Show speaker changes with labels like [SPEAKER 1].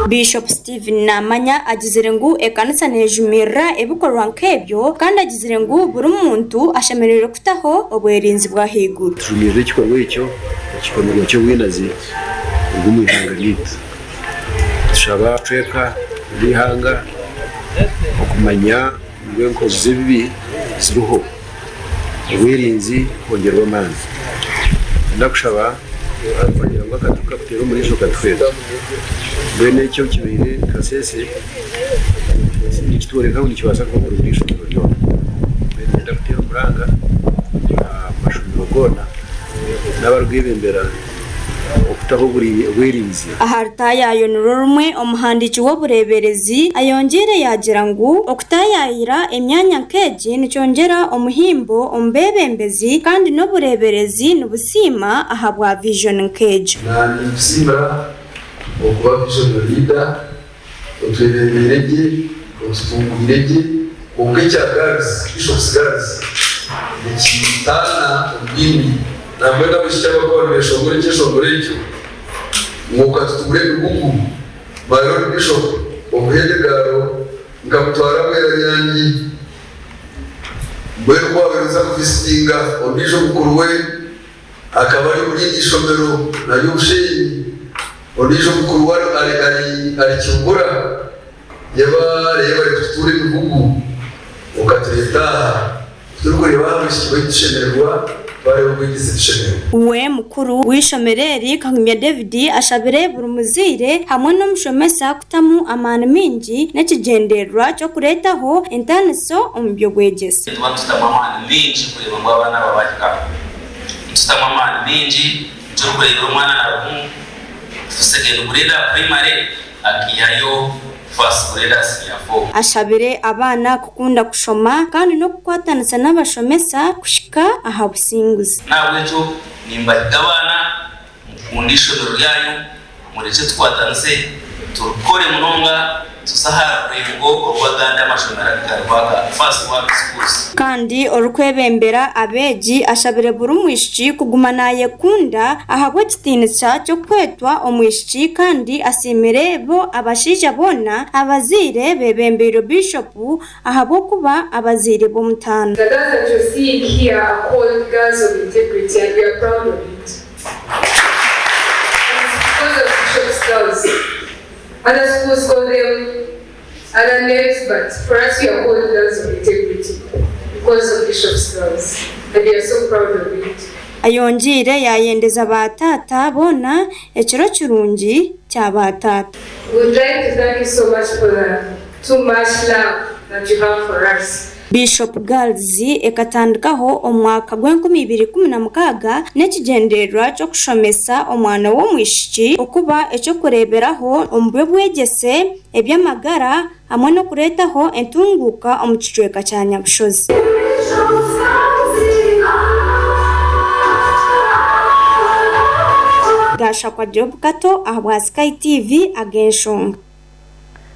[SPEAKER 1] Bishop Stephen Namanya agizire ngu ekanisa nejumirira ebikorwa nk'ebyo kandi agizire ngu buri muntu ashemereire kutaho obwerinzi bw'ahaiguru.
[SPEAKER 2] Tujumirire ekikorwa ekyo, ekikorwa ky'obwinazi kuruga omu ihanga ryaitu. Nitushaba ekicweka n'eihanga okumanya ngu enkozi z'ebibi ziriho, obwerinzi kwongyerwa amaani. Niinyenda kushaba abarikugira ngu akatu kakuteera omu riisho katuhwera. Mbwenu ekyo kibaire Kasese nikitworeka ngu nikibaasa kuba buri ishomero ryona. Mbwenu niinyenda kuteera omuranga aha mashomero goona n'abarikwebembera okutaho obwerinzi.
[SPEAKER 1] Aha rutaayaayo nirwo rumwe, omuhandiiki w'obureeberezi ayongyeire yaagira ngu okutaayaayira emyanya nk'egi nikyongyera omuhimbo omu beebembezi kandi n'obureeberezi nibusiima ahabwa vision nk'egyo.
[SPEAKER 3] Ninkusiimira okuba vision leader, otwebembeire gye, otutungwire gye, kwonka ekya girls, Bishop's girls nikitaana omu bindi. Nambwenu abaishiki abarikuba nibeshongora ekyeshongoro ekyo ngu okatutuura emigugu, my lord Bishop, omuhendegaaro nkamutwara Bweranyangi. Mbwenu ku waabaire oza kuvisitinga ondiijo mukuru we akaba ari omu rindi ishomero naryo Bushenyi, ondiijo mukuru we ari ari ari Kimbura, yebare yebare kututuura emigugu okatureeta aha. Ku turikureeba aha baishiki baitu tushemererwa, twareeba omwegyese tushemererwa.
[SPEAKER 1] We mukuru w'eishomero eri, Kahumya David ashabire buri muzaire hamwe n'omushomesa kutamu amaani maingi n'ekigyendererwa ky'okureetaho entaaniso omu by'obwegyese.
[SPEAKER 4] Nituba nitutamu amaani maingi kureeba ngu abaana aba baahika. Nitutamu amaani maingi, nikyo orikureebera omwana naaruga omu second grade aha primary akaihayo first grade aha senior four.
[SPEAKER 1] Ashabire abaana kukunda kushoma kandi n'okukwatanisa n'abashomesa kuhika aha businguzi.
[SPEAKER 4] N'ahabw'ekyo nimbahiga abaana, mukunde eishomero ryanyu, murekye tukwatanise, turikore munonga tuze aha rurengo orw'agandi amashomero agariho aga First World Schools.
[SPEAKER 1] Kandi orikwebembera abeegi ashabire buri mwishiki kuguma nayekunda ahabw'ekitiinisa ky'okwetwa omwishiki kandi asiimire bo abashaija boona abazaire bebembeirwe Bishopu ahabw'okuba abazaire b'omutaano.
[SPEAKER 5] The girls that you're seeing here are called girls of integrity and we are proud of it. And it's because of Bishop's girls. Other schools call them other names but for us we are called girls of integrity because of Bishop's girls and we are so proud of it.
[SPEAKER 1] Ayongyeire yaayendeza baataata boona ekiro kirungi kya baataata.
[SPEAKER 5] We would like to thank you so much for the too much love that you have for us.
[SPEAKER 1] Bishop Girls ekatandikaho omu mwaka gw'enkumi ibiri ikumi na mukaaga n'ekigyendererwa ky'okushomesa omwana w'omwishiki okuba eky'okureeberaho omu by'obwegyese, eby'amagara hamwe n'okureetaho entunguuka omu kicweka kya Nyabushozi. Gashakwa Job Kato ahabwa Sky TV ag'enshonga.